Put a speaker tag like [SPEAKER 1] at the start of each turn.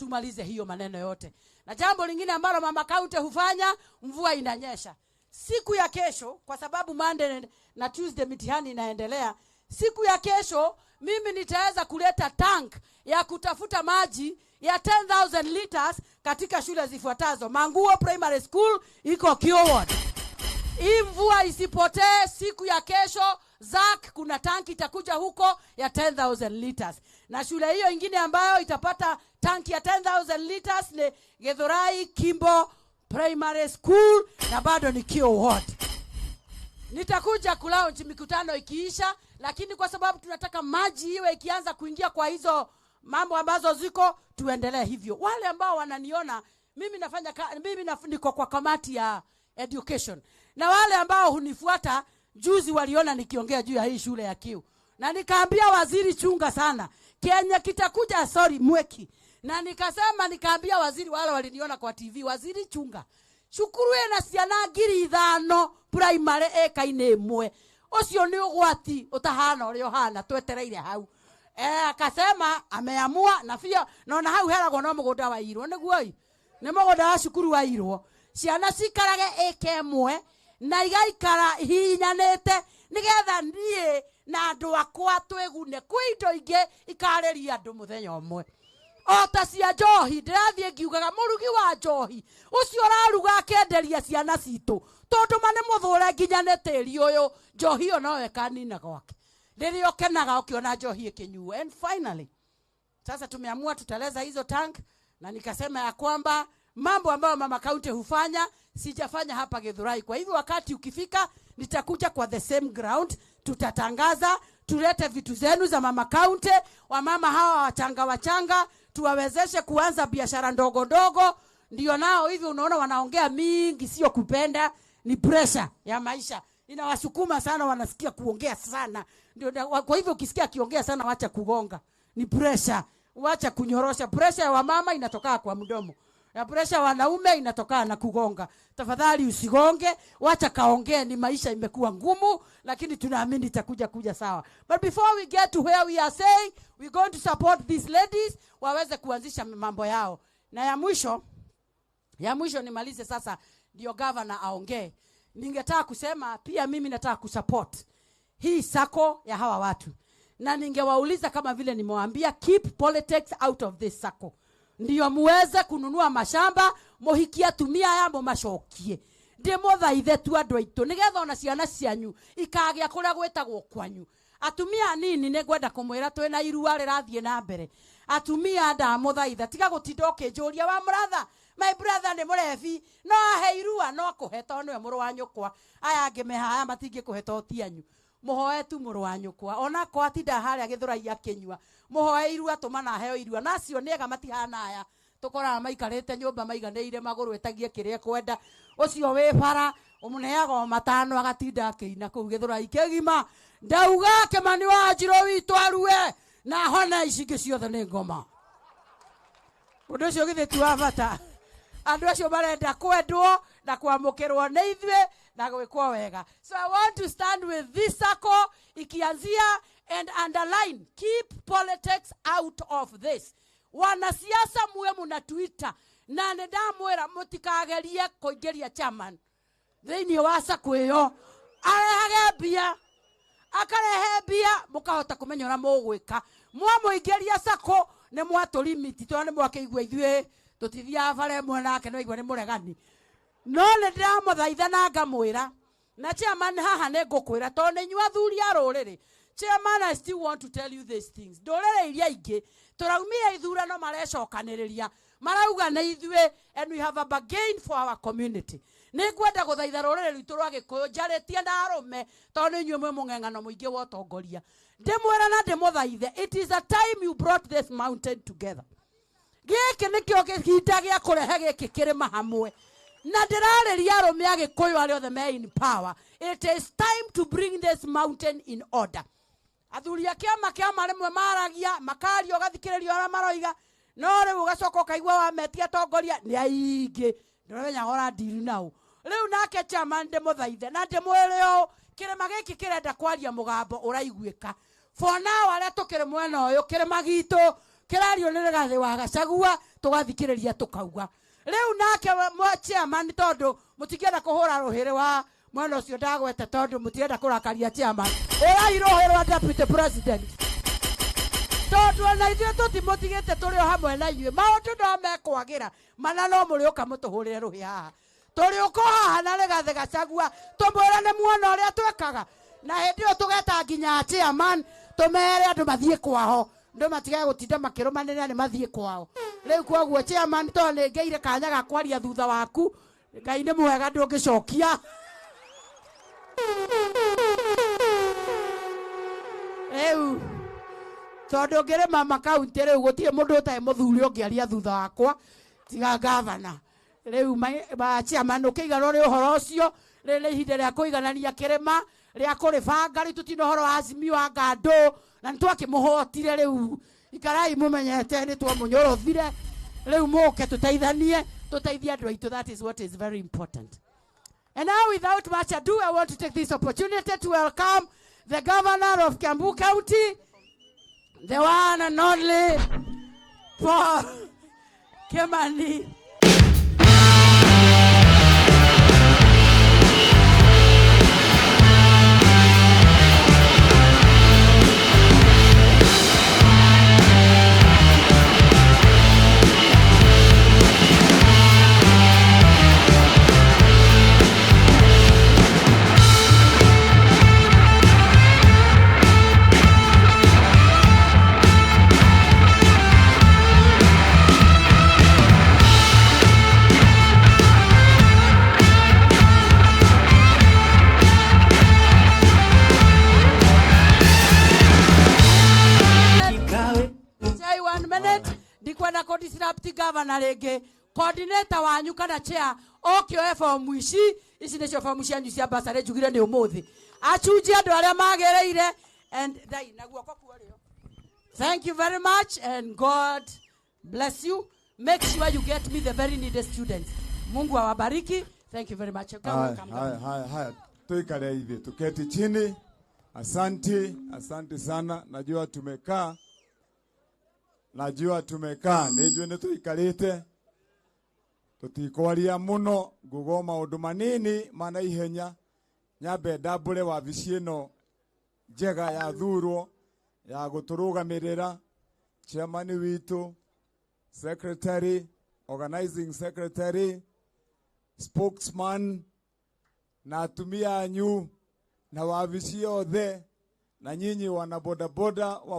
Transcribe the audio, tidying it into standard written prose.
[SPEAKER 1] Tumalize hiyo maneno yote. Na jambo lingine ambalo mama kaunti hufanya, mvua inanyesha siku ya kesho, kwa sababu Monday na Tuesday mitihani inaendelea. Siku ya kesho mimi nitaweza kuleta tank ya kutafuta maji ya 10,000 liters katika shule zifuatazo. Manguo Primary School iko Kio Ward. Hii mvua isipotee, siku ya kesho Zak kuna tanki itakuja huko ya 10,000 liters, na shule hiyo ingine ambayo itapata tanki ya 10,000 liters ni Githurai Kimbo Primary School na bado ni Kio Ward. Nitakuja kulaunch mikutano ikiisha, lakini kwa sababu tunataka maji iwe ikianza kuingia kwa hizo mambo ambazo ziko, tuendelee hivyo. Wale ambao wananiona mimi nafanya mimi niko kwa kamati ya education, na wale ambao hunifuata juzi waliona nikiongea juu ya hii shule ya Kiu, na nikaambia waziri, chunga sana Kenya kitakuja, sorry Mweki, na nikasema, nikaambia waziri, wale waliniona kwa TV, waziri chunga cukuru ĩna ciana 5,000 primary ĩka-inĩ ĩmwe, ũcio nĩ ũgwati ũtahana ũrĩa ũhana, twetereire hau. Akasema ameamua na pia naona hau heragwo no mũgũnda wairwo, nĩguo ĩ nĩ mũgũnda wa cukuru wairwo, ciana cikarage ĩka ĩmwe na igaikara hihinyanĩte nĩgetha niĩ na andũ akwa twĩgune. Kwĩ indo ingĩ ikarĩria andũ mũthenya ũmwe o ta cia njohi, ndĩrathiĩ ngiugaga mũrugi wa njohi ũcio ũraruga akenderia ciana citũ, tondũ ma nĩ mũthũre nginya nĩ tĩri ũyũ, njohi ĩyo noyo ĩkanina gwake rĩrĩa ũkenaga ũkĩona njohi ĩkĩnyuo. And finally sasa tumeamua tutaleza hizo tank, na nikasema ya kwamba mambo ambayo mama kaunti hufanya sijafanya hapa Githurai. Kwa hivyo wakati ukifika nitakuja kwa the same ground, tutatangaza, tulete vitu zenu za mama kaunti, wamama hawa wachanga wachanga tuwawezeshe kuanza biashara ndogo ndogo. Ndio nao hivi unaona wanaongea mingi, sio kupenda, ni pressure ya maisha inawasukuma sana, wanasikia kuongea sana. Ndio kwa hivyo ukisikia akiongea sana, wacha kugonga, ni pressure, wacha kunyorosha. Pressure ya wamama inatoka kwa mdomo, na pressure ya wanaume inatokana na kugonga. Tafadhali usigonge, wacha kaongee, ni maisha imekuwa ngumu, lakini tunaamini itakuja kuja sawa. But before we get to where we are saying, we going to support these ladies waweze kuanzisha mambo yao. Na ya mwisho nimalize sasa, ndio governor aongee. Ningetaka kusema pia mimi nataka kusupport hii sacco ya hawa watu, na ningewauliza kama vile nimewaambia, keep politics out of this sacco, ndio muweze kununua mashamba muhikie atumia aya mumacokie. Ndimuthaithe tu andũ aitũ, nĩgetha ona ciana cianyu ikagĩa kũrĩa gwĩtagwo kwanyu. Atumia anini nĩ ngwenda kũmwĩra twĩna irua rĩrathiĩ na mbere. Atumia, ndamũthaitha, tiga gũtinda ũkĩnjũria wa mũratha, my brother nĩ mũrebi, no ahe irua, no akũhe tondũ nĩwe mũrũ wa nyũkwa. Aya angĩ me haha matingĩkũhe to ti anyu. Mũhoe tu mũrũ wa nyũkwa, ona atinda harĩa Gĩthũrai akĩnyua, mũhoe irua, tũmana aheo irua. Na acio nĩ ega, matihana aya tũkoraga maikarĩte nyũmba maiganĩire magũrũ, ĩtagie kĩrĩa ekwenda. Ũcio wĩ bara ũmũneaga o matano, agatinda akĩina kũu Gĩthũrai kĩgima. Ndauga Kĩmani wa Njirũ witũ arue na hona, ici ingĩ ciothe nĩ ngoma. Ũndũ ũcio githĩ ti wa bata? Andũ acio marenda kwendwo na kwamũkĩrwo nĩ ithuĩ na gwĩkwo wega. So I want to stand with this sacco ikianzia and underline, keep politics out of this. Wanasiasa, muwe munatuita na nĩ ndamwĩra mũtikagerie kũingĩria chairman thĩinĩ wa sacco ĩyo, arehage mbia, akarehe mbia, mũkahota kũmenya ũrĩa mũgwĩka. Mwamũingĩria sacco nĩ mwatũrimiti, tondũ nĩ mwakĩigua ithuĩ tũtithiaga bara ĩmwe nake, no igua nĩ mũregani. No nĩ ndĩramũthaitha na ngamwĩra na chairman haha nĩ ngũkwĩra, tondũ nĩ inyuĩ athuri a rũrĩrĩ. Chairman, I still want to tell you these things. Ndũrĩrĩ iria ingĩ tũraumire ithurano marecokanĩrĩria, marauga nĩ ithuĩ, and we have a bargain for our community. Nĩ ngwenda gũthaitha rũrĩrĩ rwitũ rwa Gĩkũyũ, njarĩtie na arũme tondũ nĩ inyuĩ mwĩ mũng'eng'ano mũingĩ wa ũtongoria. Ndĩmwĩra na ndĩmũthaithe, it is a time you brought this mountain together. Gĩkĩ nĩkĩo kĩhinda gĩa kũrehe gĩkĩ kĩrĩma hamwe, na ndĩrarĩria arũme a Gĩkũyũ arĩa othe me in power. It is time to bring this mountain in order. Athuri a kĩama, kĩama rĩmwe maragia, makaria, ũgathikĩrĩria ũrĩa maroiga, no rĩu ũgacoka ũkaigua wametia atongoria nĩ aingĩ, ndũramenyaga ũrandiri nao. Rĩu nake chairman ndĩmũthaithe na ndĩmwĩre ũũ, kĩrĩma gĩkĩ kĩrenda kwaria mũgambo ũraiguĩka. For now arĩa tũkĩrĩ mwena ũyũ, kĩrĩma gitũ kĩrario nĩ Rigathĩ wa Gachagua, Tũgathikĩrĩria tũkauga. Rĩu nake chairman tondũ mũtingĩenda kũhũra rũhĩrĩ wa mwena ũcio ndagwete tondũ mũtirenda kũrakaria chairman. Ũrai rũhĩ rwa deputy president. Tondũ ona ithuĩ tũtimũtigĩte tũrĩ o hamwe na inyuĩ. Maũndũ no mekwagĩra mana no mũrĩũka mũtũhũrĩre rũhĩ haha. Tũrĩũka haha na Rigathĩ Gachagua tũmwĩre nĩ muona ũrĩa twĩkaga. Na hĩndĩ ĩyo tũgeta nginya chairman tũmere andũ mathiĩ kwao. Andũ matigage gũtinda makĩrũmanĩrĩra nĩ mathiĩ kwao. Rĩu koguo chairman tondũ nĩ ngĩire kanya ga kwaria thutha waku, Ngai nĩ mwega ndũngĩcokia. Rĩu tondũ ngĩrĩma makaunti rĩu gũtirĩ mũndũ ũtarĩ mũthuri ũngĩaria thutha wakwa tiga gavana. Rĩu ma chairman ũkĩiganwo nĩ ũhoro ũcio, rĩrĩ nĩ ihinda rĩa kũiganania kĩrĩma rĩa kũrĩbanga. Rĩu tũtina ũhoro wa Azimio wa ngandũ na nĩ twakĩmũhotire. Rĩu ikarai mũmenyete nĩ twamũnyorothire. Rĩu mũke tũteithanie, tũteithie andũ aitũ. That is what is very important. And now, without much ado, I want to take this opportunity to welcome the governor of Kiambu County, the one and only Paul Kimani. Chai 1 minute ndikwenda kũ disrupt governor rĩngĩ. Coordinator wanyu kana chair oke oe fomu ici. Ici nĩcio fomu cianyu cia bursary njugire nĩ ũmũthĩ. Achunjie andũ arĩa magĩrĩire and thai na guoko kuorĩo. Thank you very much and God bless you. Make sure you get me the very needed students. Mungu awabariki. Thank you very much.
[SPEAKER 2] Haya,
[SPEAKER 1] Welcome,
[SPEAKER 2] haya,
[SPEAKER 1] governor.
[SPEAKER 2] haya, haya, tuikale hivi, tuketi chini. Asanti, asante sana. Najua tumekaa, najua tumekaa, nijue nĩ tũikarĩte, tũtikwaria mũno, nguga o maũndũ manini ma naihenya. Nyambe ndambũre wabici ĩno njega ya thurwo ya gũtũrũgamĩrĩra, chairman witũ, secretary, organizing secretary, spokesman na atumia anyu na wabici yothe na nyinyi wana bodaboda wa